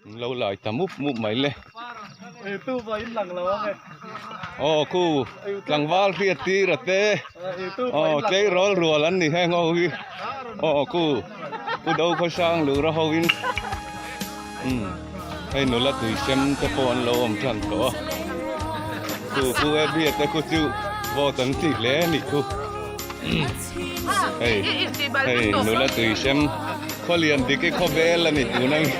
An lo lai ta mup mup mai le. Aw khu tlangval hriat tir a te aw tleirawl rual an ni heng ho hi aw khu pu do khawsang lura ho in umm hei nula tui sem te pawh an lo awm tan tawh a khu pu Abby te khu chu vote an ti hle a nih khu hei hei nula tui sem khawlian dik i khawvel a ni tuna mi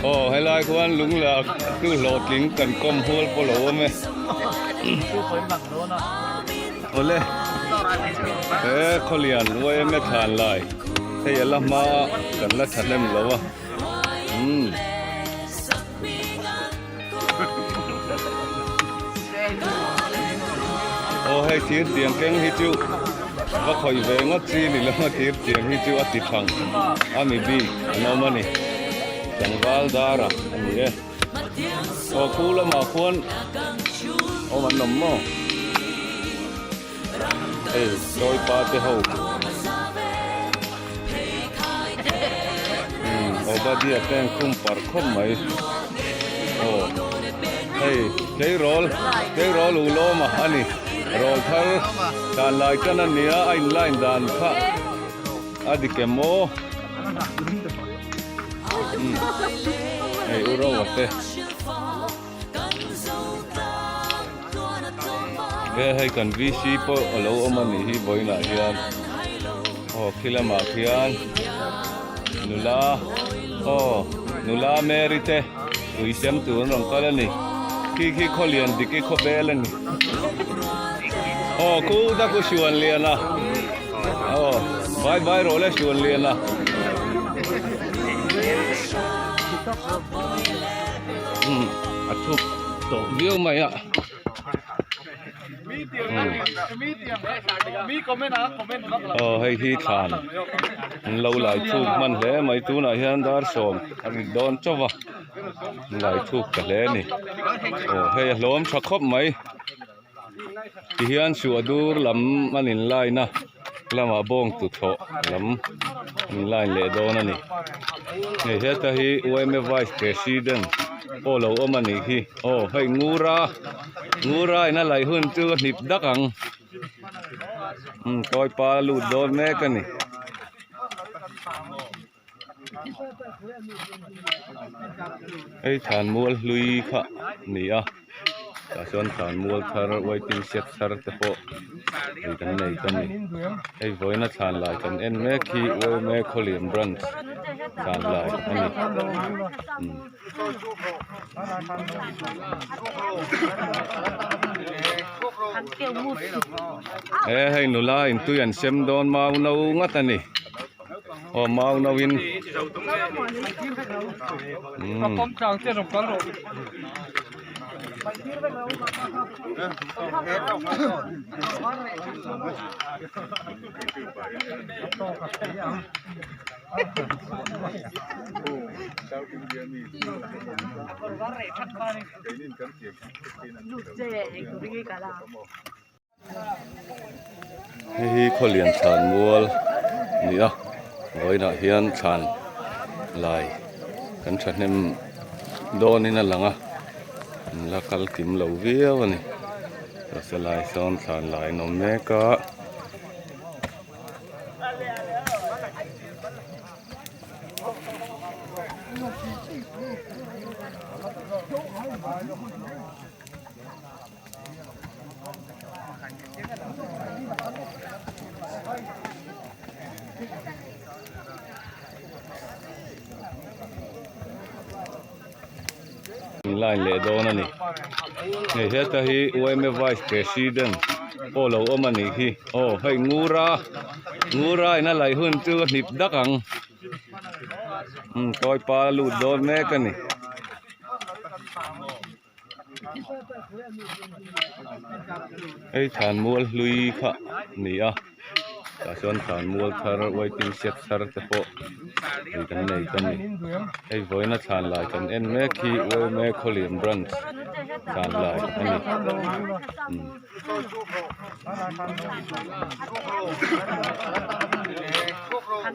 aw helai khuan lungla chu hlawhtling kan kawm hual pawh lo awm e awle he khawlian yma thlan lai hei a la hma a kan la thahnem lo a umm. Aw hei thir tiang keng hi chu va khawih ve ngawt chi ni lo a thir tiang hi chu a ti thang a mi bik an awm a ni tlangval dar a a ni e aw khu lamah khuan awm an awm maw hei sawipa te ho umm Obadia te an khum par khawp mai aw hei tleirawl tleirawl u lawma a ni rawl thar dan lai tan a nia a in line dan kha a dik em aw umm hei u Roa te. He hei kan VC pawh a lo awm a nih hi vawiinah hian aw khi lamah khian nula aw nula Mary te tui sem tur an rawn kal a ni khi khi khawlian dik i khawvel a ni aw khu ta khu hruan lian a aw vai vai rawh le hruan lian a. A thup tawh viau mai a. Aw hei hi thlan an lo lai thuk hman hle mai tunah hian dar sawm a rit dawn chauh va an lai thuk ta hle a ni aw hei a hlawm tha khawp mai tihian suah dur lam an in line a lamah bawng tuthlawh lam an in line leh dawn a ni hei heta hi yma vice president pawh lo awm a nih hi aw hei ngura ngura in a laih hun chu a hnip dak ang umm tawi pa lut dawn mek a ni. Hei thlan mual hlui kha a ni a tah chuan thlan mual thar waiting shed thar te pawh hei kan nei ta a ni hei vawiina thlan lai kan en mek hi yma khawlian branch thlan lai a ni umm. He hei nula in tui an sem dawn mau no ngat a ni. Aw mau no in Hei hi khawlian thlan mual a ni a vawiinah hian thlan lai kan thahnem dawnin a lang a an la kal kim lo viau a ni helai sawn thlan lai an awm mek a. Line leh dawn a ni hei heta hi yma vice president pawh lo awm a nih hi aw hei ngura ngura in a laih hun chu a hnip dak ang umm tawi pa lut dawn mek a ni. Hei thlan mual hlui kha a ni a tah chuan thlan mual thar waiting shed thar te pawh hei kan nei ta a ni hei vawiina thlan lai kan en mek hi yma khawlian branch thlan lai a ni umm.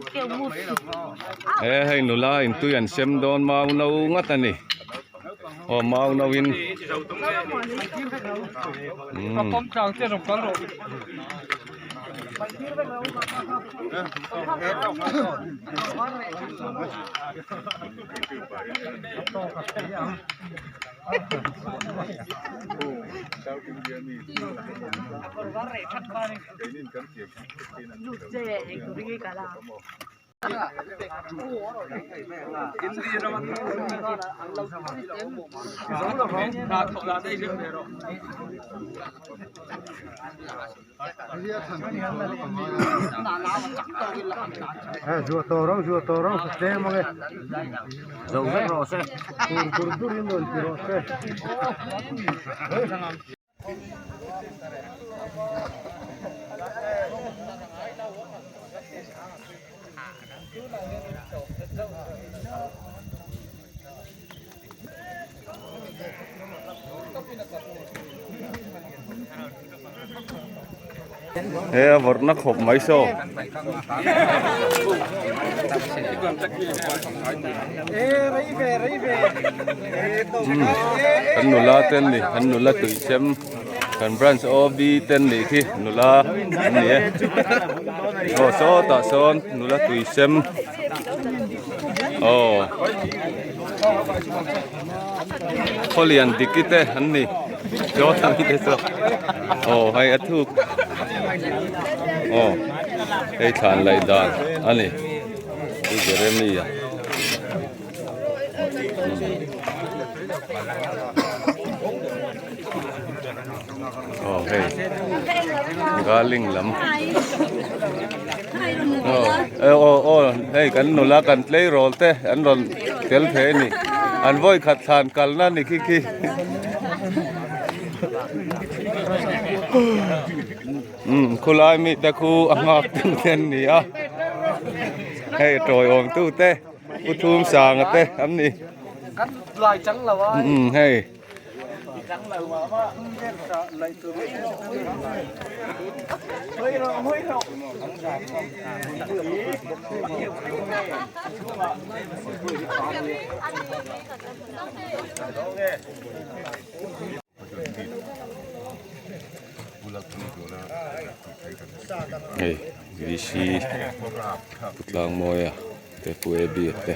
He hei nula in tui an sem dawn mau no ngat a ni aw mau no in umm. He a vawrhna khawp mai saw. Kan nula te an ni an nula tuichem kan branch OB te an nih khi nula an ni e aw sawtah sawn nula tuichem aw khawlian diki te an ni sawtah te saw aw hei a thuk aw hei thlan laih dan a ni. Pu Jeremy-a aw hei garling lam aw aw aw hei kan nula kan tleirawl te an rawn tel thei a ni an vawi khat thlan kalna a ni khi khi. Umm khulai mite khu a nghak tu te an ni a hei tawiawm tu te pu thum sanga te an ni umm hei Hei VC Pu Tlangmawia te Pu AB te.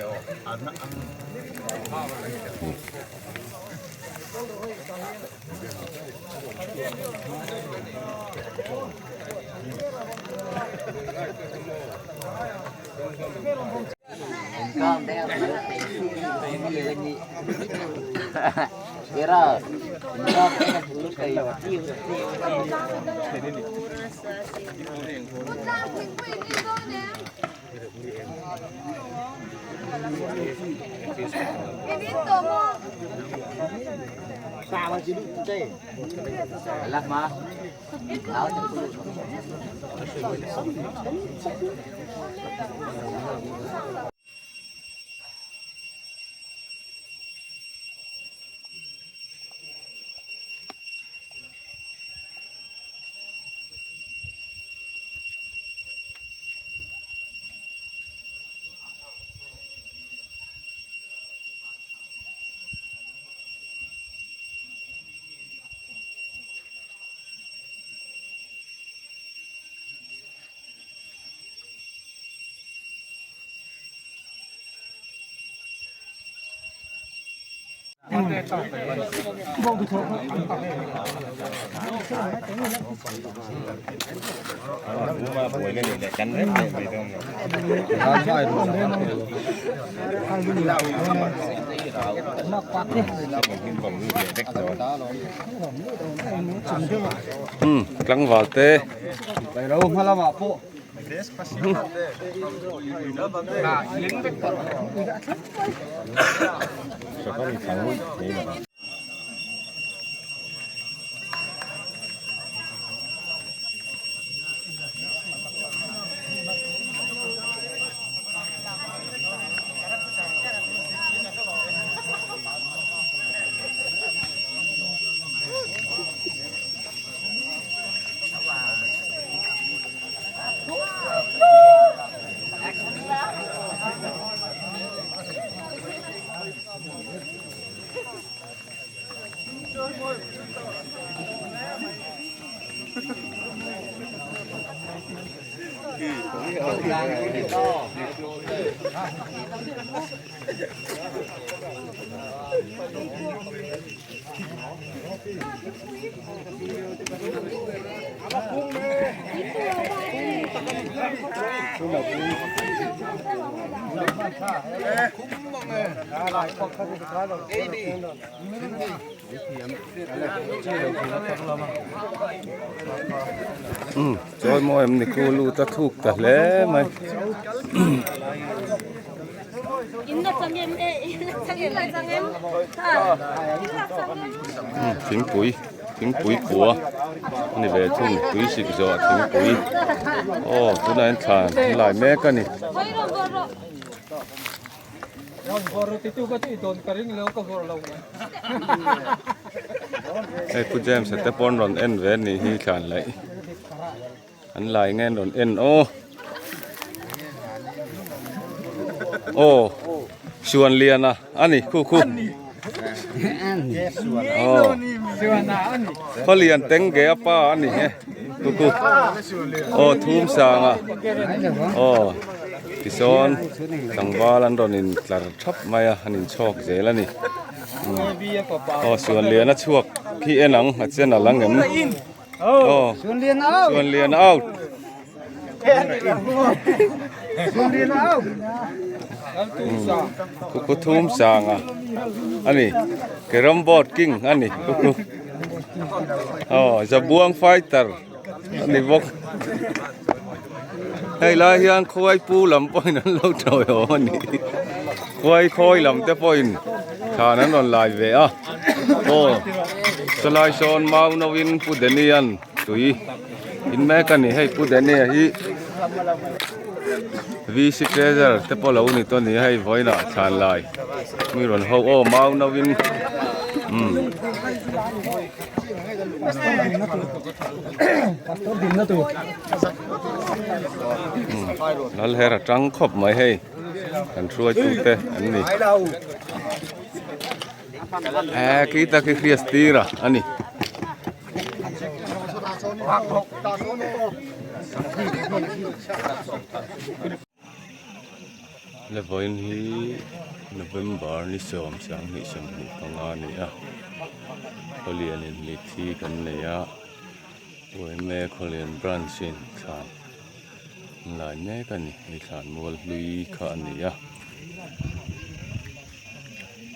Umm tlangval te. Umm chawi mawi em ni khu lut a thuk ta hle mai. Thingpui thingpui kua a ni ve thung tui sik zawh thingpui aw tunah hian thlan an lai mek a ni. Hei Pu James a te pawn rawn en ve a nih hi thlan laih. An lai nge an rawn en aw. Aw Suanliana a ni khu khu. Aw Khawlian teng ge a pa a ni e khu khu. Aw thum sanga aw tisawn tlangval an rawn in tlar thap mai a an inchhawk zel a ni. Aw Suanliana chhuak khi en ang a chen a la ngem. Oh. Suanlian out. Suanlian out. Suanlian out. Kuku thum sanga. Ani. Carrom board king ani. Kuku. Oh, Zabuang fighter. Ani bawk. Hei lai hian khuai pu lam pawhin an lo tawi awm a ni. Khuai khawi lam te pawhin thlan an rawn lai ve a. Aw chulai sawn mau no in Pu Daniel tui in mek a ni. Hei Pu Daniel hi VC Treasurer te pawh lo ni tawh a ni a hei vawiinah thlan lai mi rawn ho aw mau no in umm. Lal her a tang khawp mai hei kan hruaitu te an ni eh khi tak hi hriat tir a ani. Le vawiin hi November ni 10 20 25 a ni a khawlian in mithi kan nei a yma khawlian branch in thlan an lai mek a ni hei thlan mual hlui kha a ni a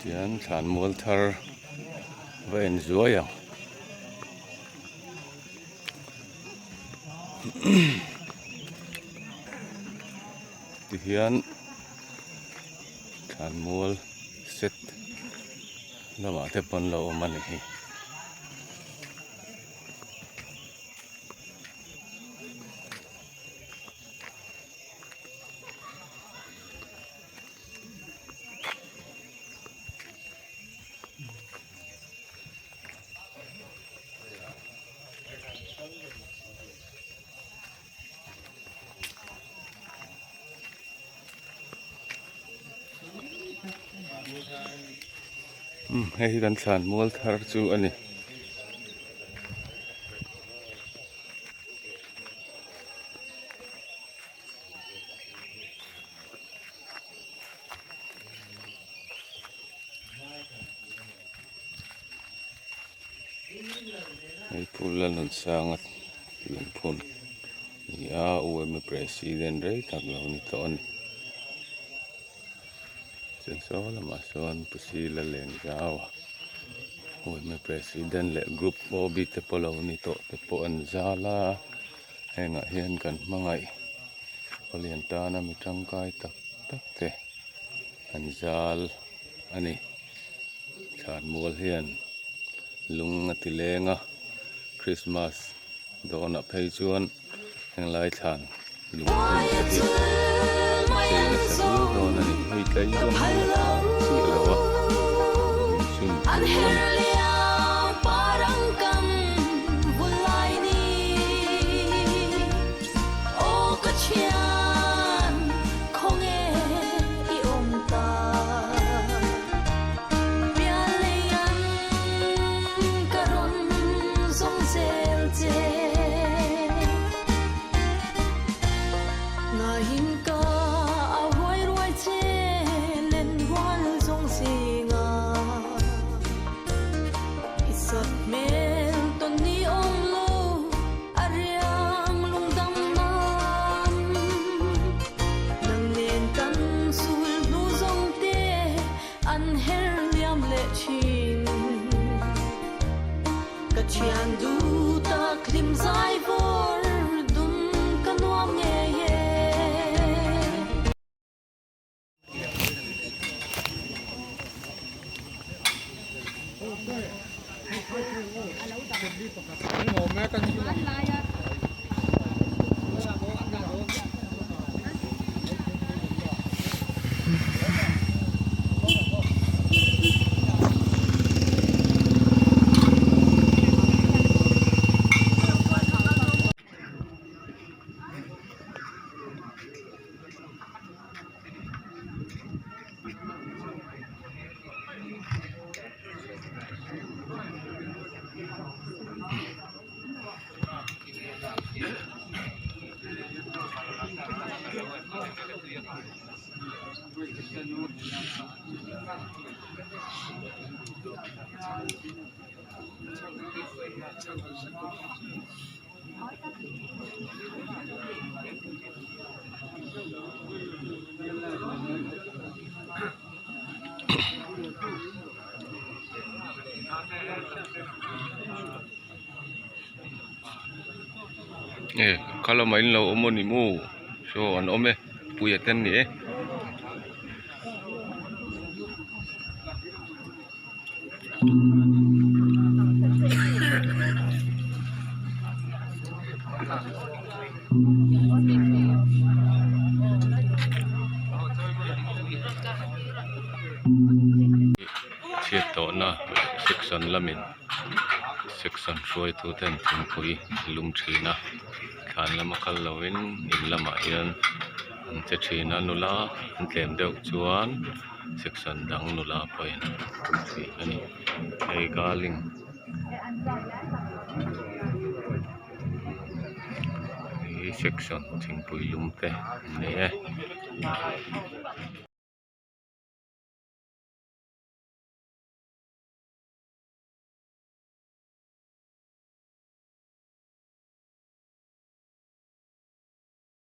tian thlan mual thar va en zuai ang. Tihian thlanmual set lamah te pawn lo awm a ni hi. Hei hi kan thlan mual thar chu a ni. Hei Pu Lalnunsanga lungphun ni a UMA president rei tak lo ni tawh a ni chuan saw lamah sawn Pu Sila Lengzau a UMA president leh group OB te pawh lo ni tawh te pawh an zal a hengah hian kan hmangaih khawlian tana mi tangkai tak tak te an zal a ni. Thlan mual hian lung a ti leng a Christmas dawnah phei chuan henglai thlan lung hun te hi chei nasa viau dawn a ni hei tlai zawng hi a thlan chiah lo a inchhun thu a ni. E kha lamah in lo awm a ni maw saw an awm e puia te an ni e. Chhiat tawhna section lamin section hruaitu ten thingpui lum thin a thlan lama kal lovin in lamah hian an che thin a nula an tlem deuh chuan section dang nula pawhin an tum thin a ni hei garling hi section thingpui lum te an ni e.